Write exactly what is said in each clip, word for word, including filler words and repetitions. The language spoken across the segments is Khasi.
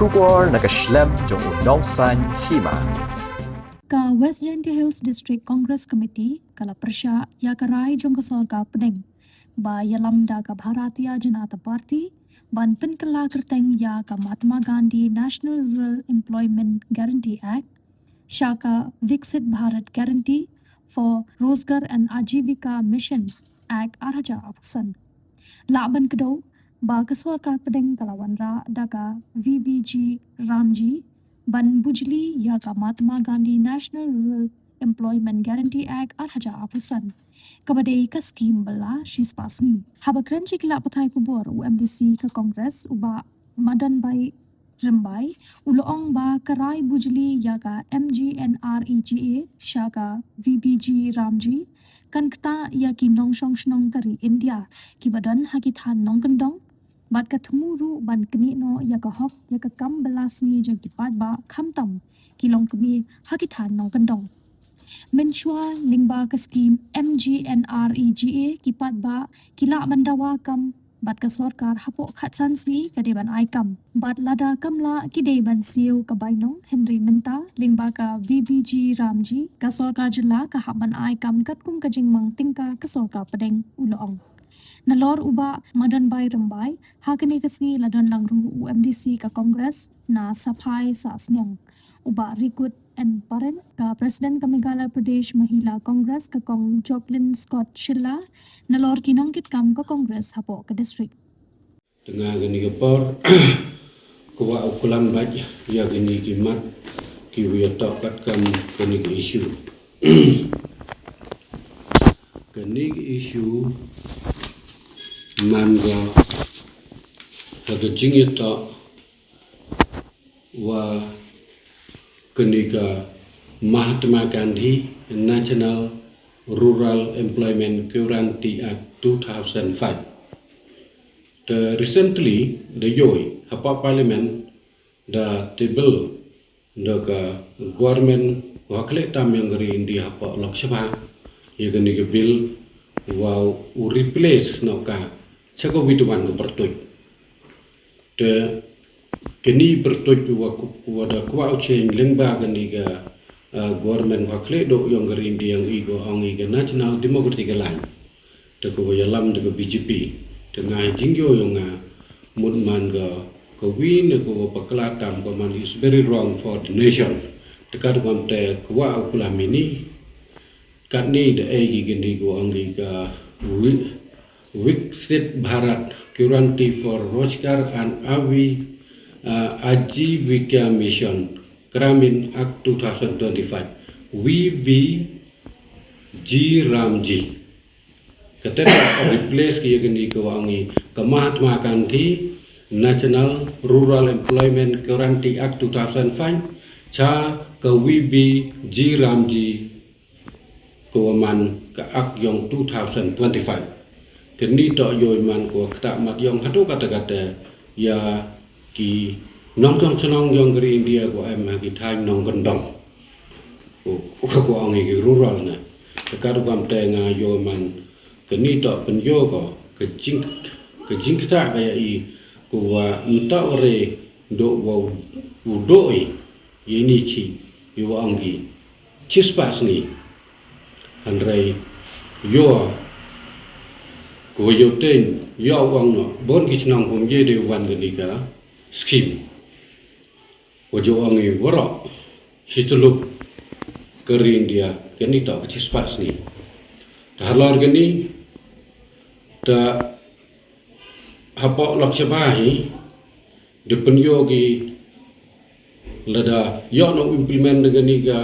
Khubor na ka shlem jong u nongsaiñ hima. Ka West Jaintia Hills District Congress Committee ka la pyrshah ïa ka rai jong ka sorkar pdeng ba ïalam da ka Bharatiya Janata Party ban pynkylla kyrteng ïa ka Mahatma Gandhi National Rural Employment Guarantee Act sha ka Viksit Bharat Guarantee for Rozgar and Ajivika Mission Act ar hajar arphew san. Lah ban kdew ba ka sorkar pdeng ka la wanrah da ka V B G Ramji ban bujli ïa ka Mahatma Gandhi National Rural Employment Guarantee Act ar hajar arphew san, kaba dei ka skim ba la shispah sngi. Haba kren sha ki lad pathai khubor, u MDC ka Congress u Bah Madanbai Rymbai u la ong ba ka rai bujli ïa ka MGNREGA sha ka VBG Ramji kan ktah ïa ki nongshong shnong ka ri India kiba don ha ki thaiñ nongkyndong, bad ka thmu ruh ban knieh noh ïa ka hok ïa ka kam bylla sngi jong ki paidbah, khamtam ki longkmie ha ki thaiñ nongkyndong. Mynshuwa lyngba ka skim MGNREGA, ki paidbah ki lah ban dawa kam bad ka sorkar hapoh khatsan sngi ka dei ban ai kam. Bad lada kam lah, ki dei ban siew ka bainong. Hynrei mynta lyngba ka VBG Ramji, ka sorkar jylla ka hap ban ai kam katkum ka jingmang tyngka ka sorkar pdeng, u la ong. Nalor u Bah Madanbai Rymbai, ha kane ka sngi la don lang ruh u MDC ka Congress na Saphai Sahsniang, u Bah Rikut N Paren, ka President ka Meghalaya Pradesh Mahila Congress, ka Kong Joplin Scott Shylla, nalor ki nongkitkam ka Congress hapoh ka district. Te nga kane ka por, kwah u klam bad ïa kine ki mat kiwa ïatoh katkam kane ka issue. Kane ka issue man ka, ka jingïatoh wa kane ka Mahatma Gandhi National Rural Employment Guarantee Act two thousand five. Te recently da ïohi hapoh Parliament da table da ka government wa khleh tam ïong ka ri India hapoh Lok Sabha ïa kane ka bill wa u replace noh ka sha ka wi twan ka pyrtuit. Te kane pyrtuit wa, wa da kwah u change lyngba kane ka, ah, government wa khleh duh ïong ka ri India, ong i ka National Democratic Alliance. Te ka wa ïalam da ka BJP. Te nga jingyo ïong nga mut man ka, ka wi ne ka wa bakla tam ka man is very wrong for the nation. Te ka duh kam te kwah u klam ini. Katni da ei ki kini ko ong ki ka wi-, Viksit Bharat Guarantee for Rozgar and Avi, uh, Ajivika Mission Gramin Act two thousand twenty-five, V B G Ramji. Kata ka replace ki kini ko ong ki ka Mahatma Gandhi National Rural Employment Guarantee Act two thousand five, cha ka V B G Ramji ko man ka ak yong two thousand twenty-five. Kini to yoi man ko kata mat yong hatu kata kata ya ki nongchong chnong yong gri India ko em ha ki thaiñ nongkyndong. Ko, ko, ko ong ki rural na. Ka rukom te nga yoi man kini to pynyo ko ka jing, ka jingkata ka ya i ko wa nta ore do wa u do i. Ïa ini ki, ïa wa ong ki, chispah sngi. Hynrei ïa ko ïa u teng, ïa u ong no, bon ki chnong pum ye de wan kani ka skim. Wa ju ong i warok, shi tulup ka ri India, kani to ka chispah sngi. Ta halor kani, ta hapoh Lok Sabha hi, da pynïoh ki lada ïoh nong implement da kani ka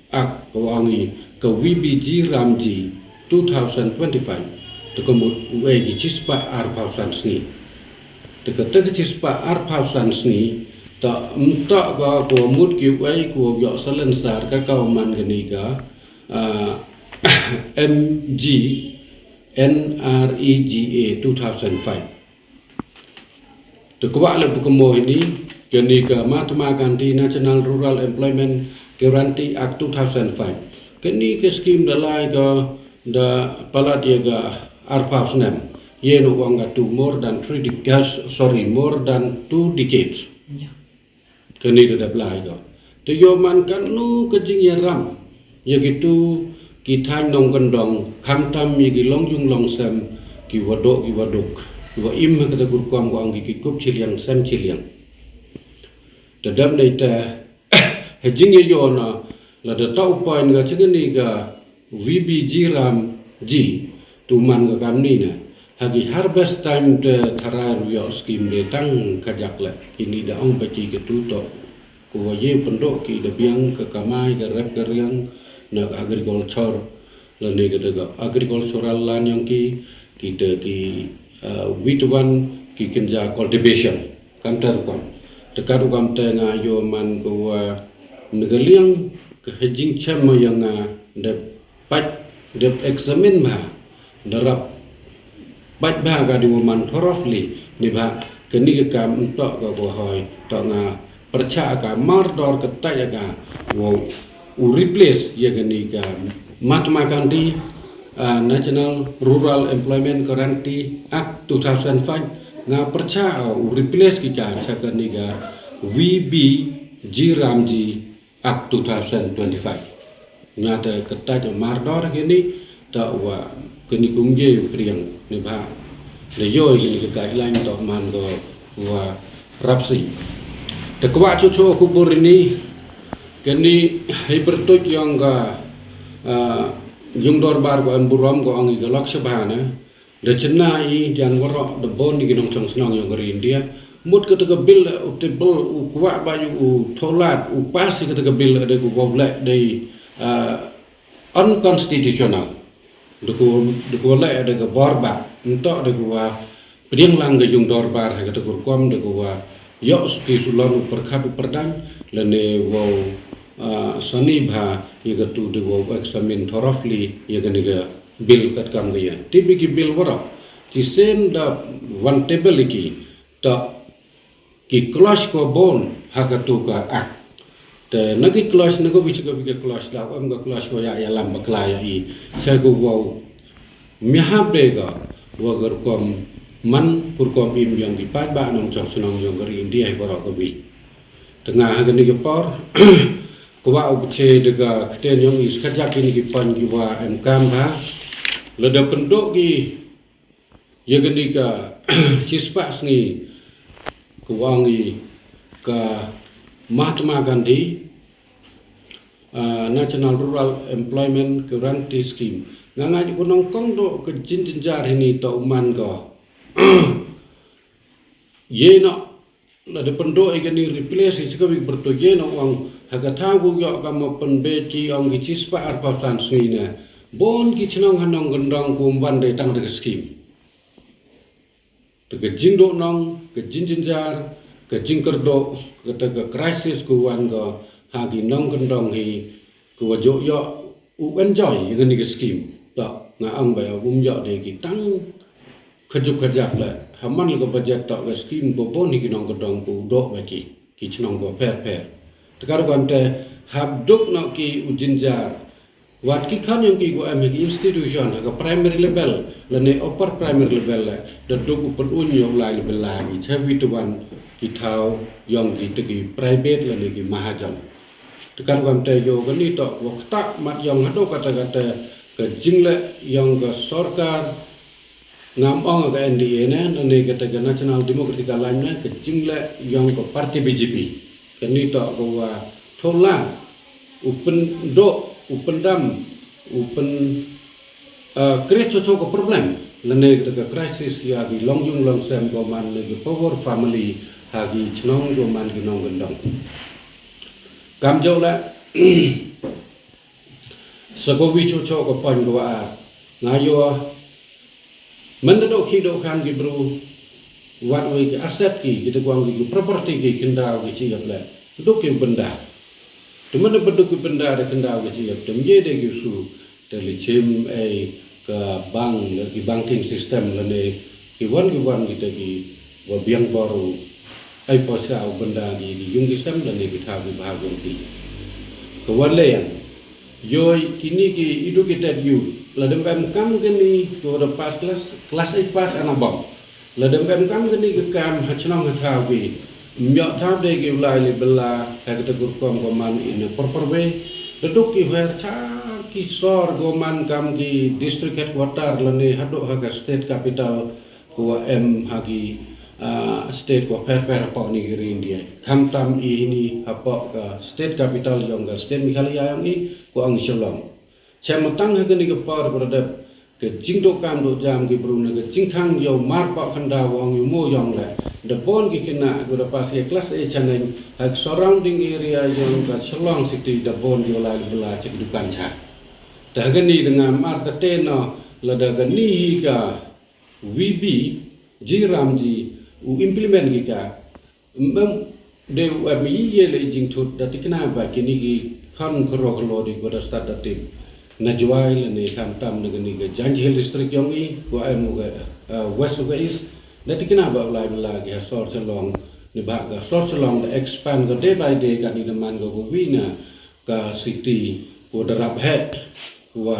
ak ka wa ngi ka V B G Ramji two thousand twenty-five, ta ka mut u ei ki chispah arphew san sngi. Ta ka ta ka chispah arphew san sngi, ta mynta ka ko mut ki u ei ko ïoh salensar ka ka man kani ka, ah, M G N R E G A two thousand five. Te kwah le bu ka mo ini, kani ka Mahatma Gandhi National Rural Employment Guarantee Act two thousand five. Kani ka skim da lai ka da palat ïa ka arphew snem. Ïa no wang ka two more than three decades, sorry, more than two decades. Ya. Kane ka dep lai ka. Te ïoh man katno ka jingïaram ïa kitu ki thaiñ nongkyndong, khamtam ïa ki longjung longsem, ki wadoh ki waduk, ki wa im ha kata ka rukom ka ong ki, ki kup chiliang sem chiliang. Te dep nei te ha jingïaïona la da tau pain ka jingani ka VBG RAM G tu man ka kamni na. Ha ki harvest time te tharai ruh ïoh skim de tang ka jak le. Kini da ong ba ki ka tu to. Ku wa ye pendok ki da biang ka kamai ka rep ka riang na ka agriculture. Lane ka da ka agricultural land yang ki, ki da ki, uh, wituan ki kenja cultivation. Kan ter kan. Dekat u kam te nga yo man ku wa negaliang ka hejing chem yang nga de pat de examine ma. Darap pat ba ka di wa man thoroughly ni ba kani ka kam ntok ka ko hoi to nga percha ka mardor ka tai ka wow u replace ya kani ka Mahatma Gandhi, ah, National Rural Employment Guarantee Act two thousand five nga percha u replace ki ka sa kani ka VBG RAM G Act two thousand twenty-five. Nga te ketai te mardor kini ta wa kini kumje priang ni ba. Le yo kini ketai lain to man do wa rapsi. Te kwa chu chu ku bur ni kini hi bertuj yang ka, ah, yung dorbar ko emburom ko ang i ka Lok Sabha ne. Da chynna i jan warok da bon i ki nongchong chnong yong ka ri India. Mut kata ka bill u table u kwah ba yu u tholat u pass i kata ka bill da ku wow leh da i, ah, unconstitutional. Da ku, da ku leh da ka bor ba ntok da ku wa pdiang lang ka yung dorbar ha kata ka rukom da ku wa yok suki sulon u perkhat u perdang lane wow, ah, sani bha ya katu da wow examine thoroughly ya kani ka bill kat kam ka ya. Tibi ki bill warok. Ki sen da one table ki ta ki clause ko bon ha katu ka act. Te na ki clause na ko bi ka bi ka clause la em ka clause ko ya ya lam bakla ya i. Sa ko wow myaha be ka wa ka rukom man ka rukom im yong ki pat ba nongchong chnong yong ka ri India hi warok ka bi. Te nga ha kani ka por ko wa u che de ka kten yong i skajak kini ki pan ki wa em kam ba. Lada pendok ki ya kani ka chispah sngi ka wang i ka Mahatma Gandhi, ah, National Rural Employment Guarantee Scheme. Nga nga ku nongkong do ka jinjinjar hini ta uman ko. Ye no la de pendo i kani replace i chika wik bertuj ye no wang ha ka thaw ku yok ka ma penbe ki ong ki chispah arphew san sngi ne. Bon ki chnong ha nongkyndong ku mban de tang de ka scheme. Te ka jingdoh nong, ka jingjinjar, ka jingkyrdoh, ka te ka crisis ku wan ka ha ki nongkyndong hi, ku wa jok yok u enjoy ya kani ka scheme. Ta nga ang ba ya um yok de ki tang ka juk ka jak le. Ha man le ka budget ta ka scheme ko bon hi ki nongkyndong ku doh ba ki, ki chnong ko pher pher. Te ka rukom te hap duk no ki u jinjar. Wat ki khan yong ki ko em ha ki institution ha ka primary level lane upper primary level le da duk u pynun yong lai level la ki chawi tuan ki thaw yong ki te ki private lane ki mahajan. Te ka rukom te yo kani to wa kta mat yong hado kata kata ka jingle yong ka sorkar ngam ong ka NDA ne, ne kata ka National Democratic Alliance ne, ka jingle yong ka party BJP. Kani to ka wa thola u pyndoh, u pyndam, u pyn, uh, create cho cho ka problem. Lane kata ka crisis ya ki longjung longsem ko man ne ki poor family ha ki chnong ko man ki nongkyndong. Kam jo la sa ko wi cho cho ka pon ko wa nga yo. Mynda dok ki dok khan ki bru wat wei ki asset ki ki te kwang ki property ki khyndaw ki chi yap le dok ki benda. Te mynda ba dok ki benda da khyndaw ki chi yap te mye de ki su te li chim ei ka bank ki banking system lane ki wan ki wan ki te ki wa biang baru ei poisa u benda ki ki yung ki sem lane ki thaw ki bha wan ki. Ka wan le yang Yoi kini ki idu ki tet yu la dem em kam kini ko da pass class class eight pass ana bom. La dem em kam kini ki kam ha chnong ha thaw ki Ym ïoh thaw de ki u lai li bylla ha kata ka rukom ko man ina por por wei. Da duk ki her cha ki sor ko man kam ki district headquarter lane haduh ha ka state capital ko em ha ki, ah, state ko pher pher hapoh ni ki ri India. Khamtam i hini hapoh ka state capital yong ka state Meghalaya yong i ko ong Shillong. Chem tang ha kani ka por ba dep ka jingdoh kam doh jam ki bru ne ka jingthang ïoh mar pah khyndaw wa ong ïoh mo yong le. Da bon ki khynnah ko da pass ki class eight chaneng ha ka surrounding area yong ka Shillong city da bon ïoh lai bylla cha ki dukan cha. Da kani da nga mar da te no lada kani hi ka V B G RAM G u implement ki ka. Mem de u em i ye le jingthut da tikna ba kini ki khan khro khlo di ko da start da tip. Na Jowai lane khamtam na kani ka Jaintia Hills District yong i ko em u ka, ah, West u ka East. Da tikna ba u lai bylla ki ha sor Shillong ni ba ka sor Shillong da expand ko day by day kani da man ko ko wi na ka city ko da rap heh ko wa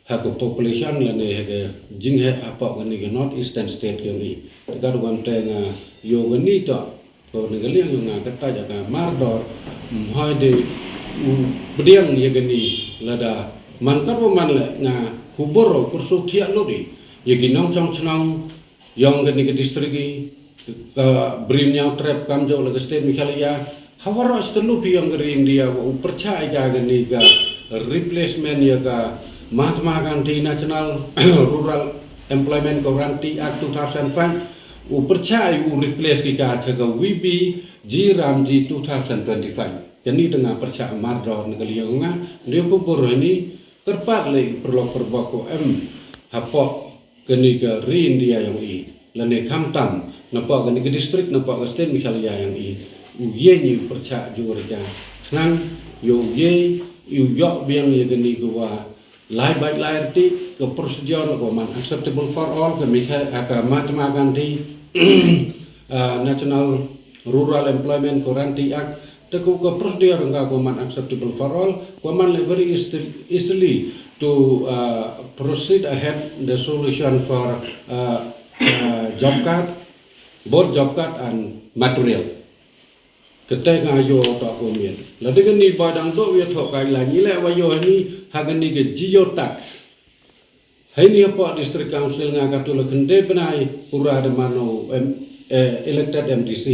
ha ka population lane ha ka jingheh hapoh kani ka North Eastern State kani. Te ka rukom te nga ïoh kani to ko ni ka liang ïoh nga kata ja ka mardor, ym hoi de u pdiang ïa kani lada man kat wa man le nga hubur u kursu thiah lut i ïa ki nongchong chnong yong kani ka district i ka Bri Hynñiewtrep kam jong le ka state Meghalaya. Ha waroh state lup yong ka ri India wa u pyrchah ïa kani ka replacement ïa ka Mahatma Gandhi National Rural Employment Guarantee Act two thousand five. U pyrchah ïa u replace ki ka cha ka V B G RAM G two thousand twenty-five. Kani tang nga pyrchah mardor na ka liang nga ne ko bor ni kyrpad le pyrlok pyrbok ko em hapoh kani ka ri India yong i lane khamtam napoh kani ka district napoh ka state Meghalaya yong i u ye ni u pyrchah jur ja khnang ïoh u ye u ïoh biang ïa kani ka wa lai bai lai rti ka procedure ko man acceptable for all ka Megha-, ah, ka Mahatma Gandhi, ah, National Rural Employment Guarantee Act. Te ko ka procedure nga ko man acceptable for all ko man le very easily, easily to, uh, proceed ahead the solution for, uh, uh, job card, both job card and material. Kete nga ïoh to ko miet. Lada kani ba dang doh ïa thoh kai la ni le wa ïoh ni ha kani ka geotax. Hei ni hapoh District Council nga katu la khyndai bnai pura da mano em, eh, elected M D C.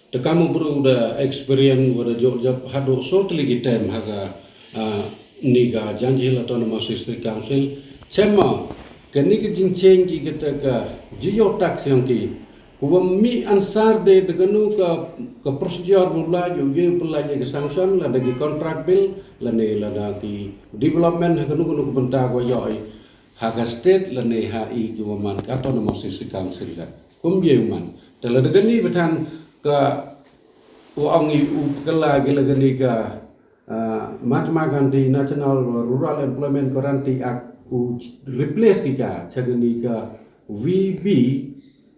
Te kamu bru da experience wa da jok jop haduh so tylli ki term ha ka, ah, ni ka Jaintia Hills Autonomous District Council. Chema kani ka jingcheng ki kata ka geotax yong ki. Ku wa mih ansar de da kanu ka, ka procedure bu la ïoh ïoh pynlait ïa ka sanction lada ki contract bill lane lada ki development ha kanu kanu ka bynta ko ïoh i ha ka state lane ha i ki wa man ka Autonomous District Council ka. Kum ïoh man. Te lada kani ba than ka wa ong i u pkala ki la kani ka ah, Mahatma Gandhi National Rural Employment Guarantee Act u replace ki ka cha kani ka V B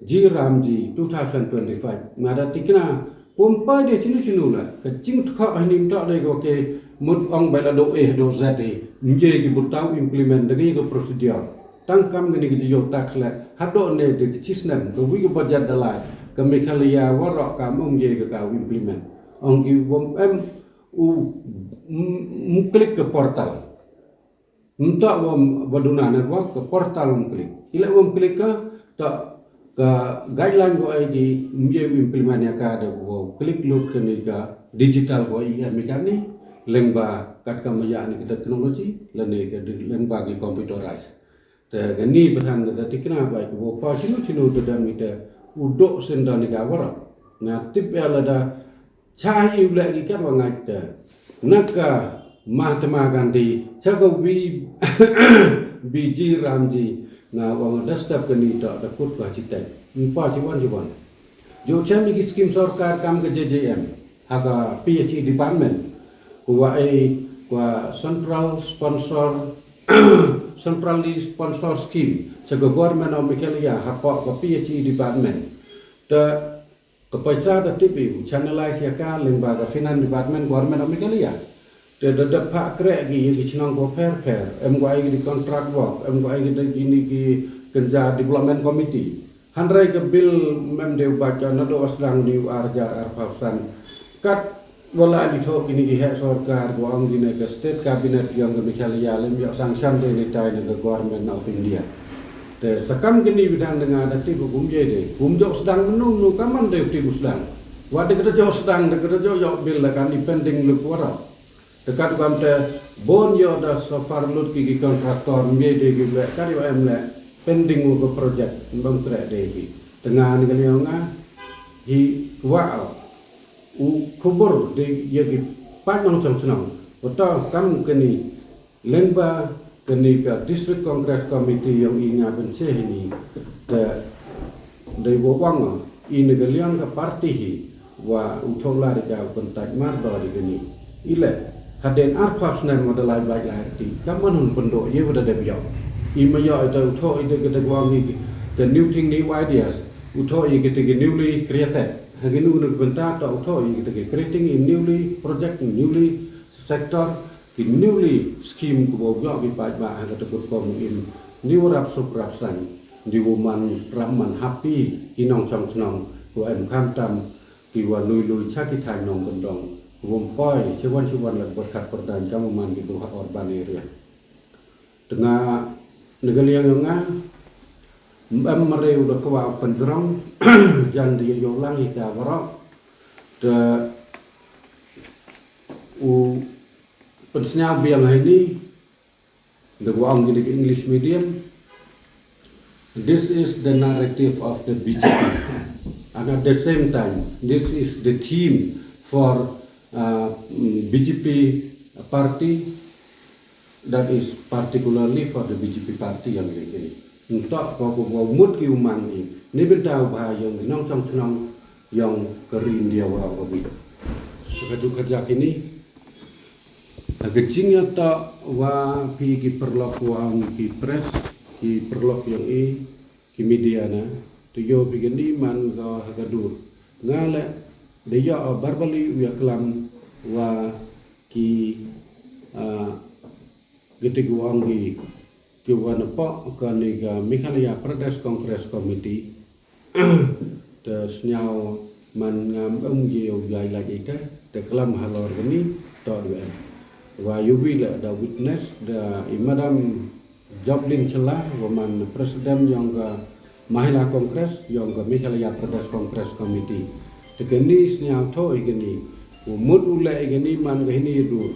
G RAM G two thousand twenty-five. Nga da tikna kum pa de chinu chinu la ka jingtkhah hanim ta de ko ke mut ong ba la do A do Z de. Nje ki burtau implement da ki ka procedure. Tang kam kani ka geotax le haduh ne de ki chisnem ka wi ka budget da lai ka Meghalaya waroh kam ong ye ka ka implement. Ong ki wom em u m-, m-, klik ka portal. Mta wa, wa duna network ka portal um klik. Ila um klik ka, ta ka guideline ko ai di mye implement ya ka da wa klik lut ka ni ka digital ko ai em ka ni lengba kat ka maya ni ka technology lane ka di-, lengba ki computerized. Te kani ba than da tikna ba ko pa chinu chinu te dam ni te u dok sen da ni ka wara. Nga tip ya la da cha i u leh ki kat wa ngai te. Na ka Mahatma Gandhi cha ka V B G RAM G nga wa nga da step kani ta da kut ka chi te. Mpa chi wan chi wan. Jo cha mi ki scheme sorkar kam ka J J M ha ka P H E department. Ko wa ai ko wa central sponsor centrally sponsored scheme cha ka Government of Meghalaya hapoh ka P H E department. Te ka paisa da tip i u channelize ya ka lengba ka Finance Department Government of Meghalaya. Te da da pha kre ki ya ki chnong ko pher pher, em ko ai ki di contract work, em ko ai ki di kini ki kynja development committee. Hynrei ka bill mem dei u bad ka naduh ba sdang uni u ar hajar arphew san. Katba la ïathuh kine ki heh sorkar, ka ong kine ka state cabinet jong ka Meghalaya lem ïoh sanction dei ne tai na ka Government of India. Te sa kam kine ba dang da nga da tip ba kum ïa dei, kum jong sdang mynno mynno, kam man dei u tip u sdang. Wat da ka da jong sdang, da ka da jong ïoh bill, da kan dei pending luk waroh. Te kat kam te bun ïoh da sa far lut ki ki kontraktor, mbe dei ki leh, kat ïoh em leh, pending u ka project, bam treh dei ki. Te nga ne ka liang nga hi kwah u khubor dei ïa ki paid nongshong shnong. Uta kam kane lyngba kane ka District Congress Committee jong i nga ban seh hi ni. Te dei wa wang i ne ka liang ka party hi wa u thoh la ri ka u pyntat mar ba ri kani. I le hadien arphew snem wa da lai blai lai ti ka man hun pyndoh ye wa da dep ïoh. I ma ïoh i da u thoh i da ka da wang i ka new thing, new ideas. U thoh i ka ta ka newly created. Ha ka nu na ka bynta ta u thoh i ka ta ka creating i newly project, newly sector, ki newly scheme ku ba u ïoh ki paidbah ha ka ta ka rukom im. Ni wa rap suk rap sang, ni wa man rap man happy ki nongshong shnong ku em kham tam ki wa lui lui cha ki thaiñ nongkyndong, ku wa ym poi chi wan chi wan la ka bad khat pyrdan kam wa man ki tu ha urban area. Te nga ne ka liang nga em mare u da kwah u pynjrong jan da ïoh lang hi ka waroh. Te u pynsñiaw biang ha ini, da wa ong kine ki English medium. This is the narrative of the B J P. And at the same time, this is the theme for uh, B J P party, that is particularly for the B J P party yang kini. Ntok ko ko wa mut ki u man ki. Ni bynta u ba yang ki nongshong shnong yang ka ri India wa wa bi. Ka duk ka jak ini. Ka jingïatoh wa phi ki paralok wa ong ki press, ki paralok yang i, ki media na, tu ïoh phi kani man ka ha ka dur. Nga le da ïoh verbally u ïaklam wa ki, ah, ki ti ki wa ong ki, ki wa na poh kani ka Meghalaya Pradesh Congress Committee. Te sñiaw man ngam em ye u jai lait ite, te klam halor kani, to du em. Wa ïoh wi le da witness, da i Madam Joblin Chela, wa man president yong ka Mahila Congress, yong ka Meghalaya Pradesh Congress Committee. Te kani sñiaw thoh i kani, wa mut u le i kani man ka hini dur.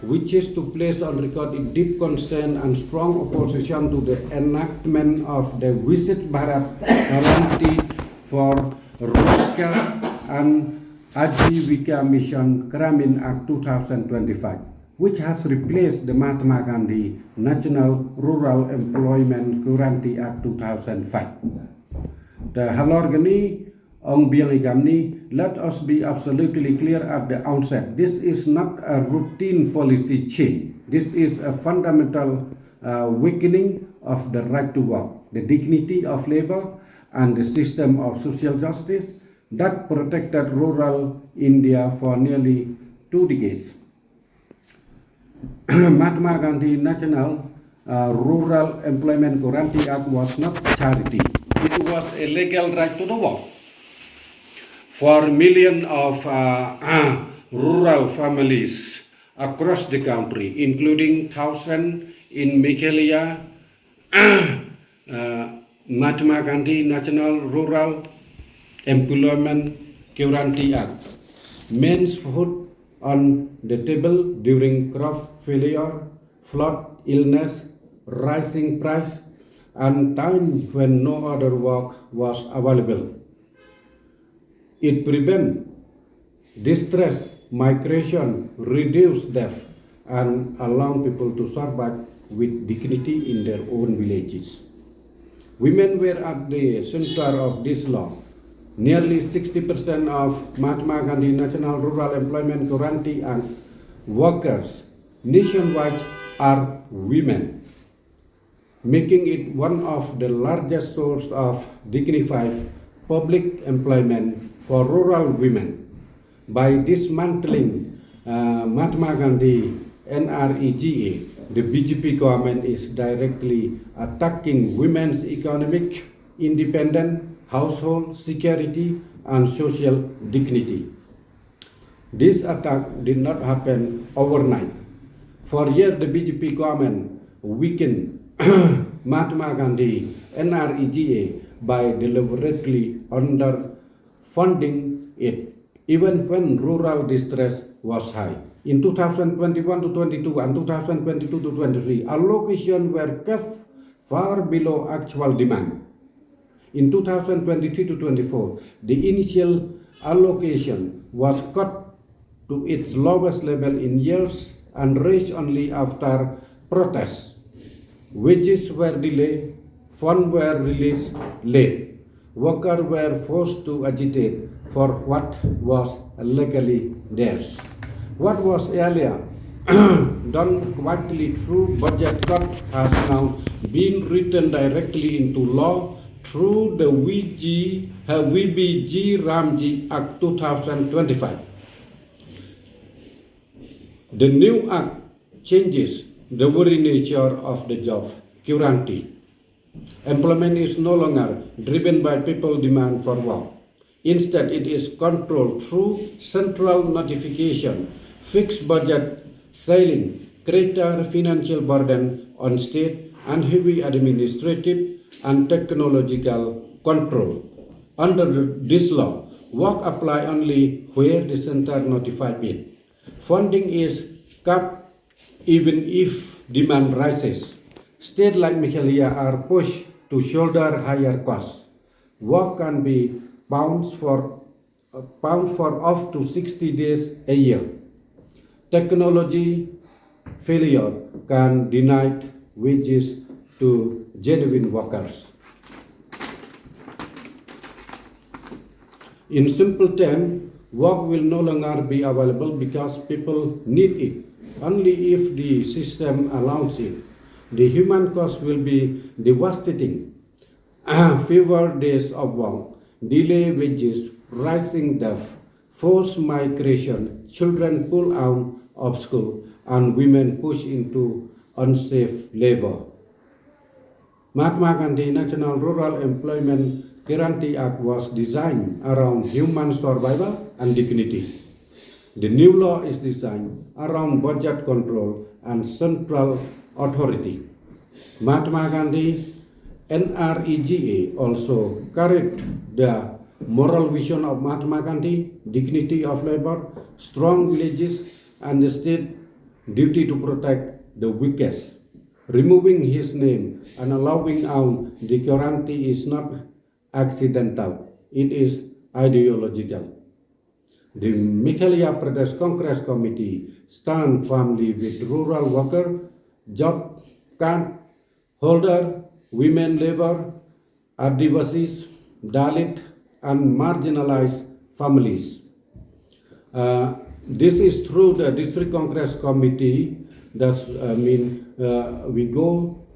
Which is to place on record its deep concern and strong opposition to the enactment of the Viksit Bharat Guarantee for Rozgar and Ajivika Mission Gramin Act two thousand twenty-five, which has replaced the Mahatma Gandhi National Rural Employment Guarantee Act two thousand five. Te halor kani, ong biang i kamni, let us be absolutely clear at the outset. This is not a routine policy change. This is a fundamental uh, weakening of the right to work, the dignity of labor, and the system of social justice that protected rural India for nearly two decades. Mahatma Gandhi National uh, Rural Employment Guarantee Act was not charity. It was a legal right to the work for millions of uh, rural families across the country, including thousands in Meghalaya. Uh, Mahatma Gandhi National Rural Employment Guarantee Act means food on the table during crop failure, flood, illness, rising price, and time when no other work was available. It prevents distress, migration, reduces death, and allows people to survive with dignity in their own villages. Women were at the center of this law. Nearly sixty percent of Mahatma Gandhi National Rural Employment Guarantee Act workers nationwide are women, making it one of the largest source of dignified public employment for rural women. By dismantling uh, Mahatma Gandhi N R E G A, the B J P government is directly attacking women's economic independent household security and social dignity. This attack did not happen overnight. For years, the B J P government weakened Mahatma Gandhi N R E G A by deliberately underfunding it, even when rural distress was high. In two thousand twenty-one to twenty-two and two thousand twenty-two to twenty-three, allocation were kept far below actual demand. In two thousand twenty-three to twenty-four, the initial allocation was cut to its lowest level in years and raised only after protests. Wages were delayed, funds were released late. Workers were forced to agitate for what was legally theirs. What was earlier done quietly through budget cut has now been written directly into law through the V G, uh, V B G Ramji Act two thousand twenty-five. The new act changes the very nature of the job guarantee. Employment is no longer driven by people demand for work. Instead, it is controlled through central notification, fixed budget ceiling, greater financial burden on state, and heavy administrative and technological control. Under this law, work apply only where the center notified it. Funding is cut even if demand rises. States like Meghalaya are pushed to shoulder higher costs. Work can be pawned for, uh, pawned for up to sixty days a year. Technology failure can deny wages to genuine workers. In simple terms, work will no longer be available because people need it, only if the system allows it. The human cost will be devastating. Fewer days of work, delay wages, rising debt, forced migration, children pulled out of school, and women pushed into unsafe labor. Mahatma Gandhi National Rural Employment Guarantee Act was designed around human survival and dignity. The new law is designed around budget control and central authority. Mahatma Gandhi N R E G A also carried the moral vision of Mahatma Gandhi, dignity of labor, strong villages, and the state duty to protect the weakest. Removing his name and allowing out the guarantee is not accidental, it is ideological. The Meghalaya Pradesh Congress Committee stand firmly with rural worker, job card holder, women labor, Adivasis, Dalit, and marginalized families. Uh, this is through the District Congress Committee that, I mean, uh, we go.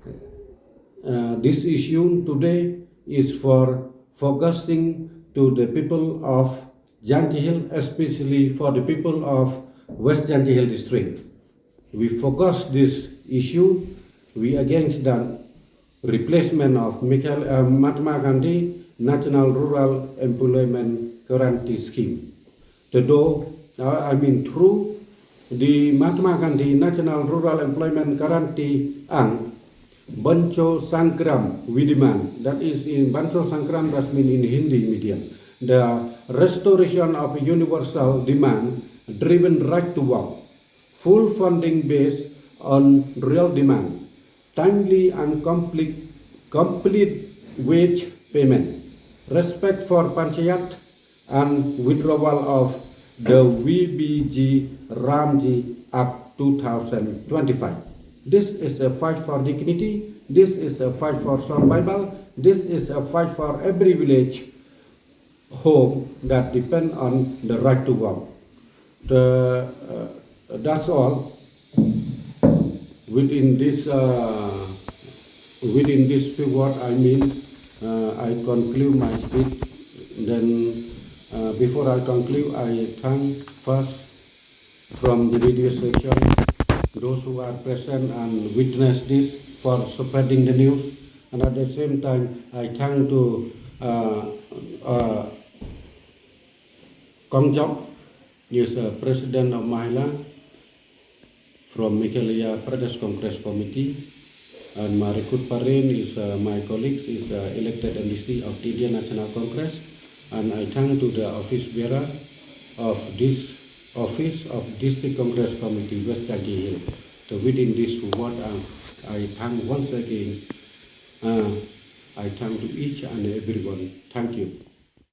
Uh, this issue today is for focusing to the people of Jaintia Hills, especially for the people of West Jaintia Hills District. We focus this issue, we against the replacement of Michael, uh, Mahatma Gandhi National Rural Employment Guarantee Scheme. Although, uh, I mean, through the Mahatma Gandhi National Rural Employment Guarantee Act, Bancho Sangram, we demand, that is in Bancho Sangram, that mean in Hindi medium, the restoration of universal demand driven right to work, full funding based on real demand, timely and complete, complete wage payment, respect for panchayat, and withdrawal of the V B G Ramji Act two thousand twenty-five. This is a fight for dignity. This is a fight for survival. This is a fight for every village home that depend on the right to work. The, uh, that's all. Within this, uh, within this few word, I mean, uh, I conclude my speech. Then, uh, before I conclude, I thank first from the radio station, those who are present and witness this for spreading the news. And at the same time, I thank to uh, uh, Kong Jok, is a president of Mahila from Meghalaya Pradesh Congress Committee, and Marikut Parin is uh, my colleague, is uh, elected M D C of the Indian National Congress, and I thank to the office bearer of this office of District Congress Committee West Jaintia Hills. So within this word, uh, I thank once again. Uh, I thank to each and everyone. Thank you.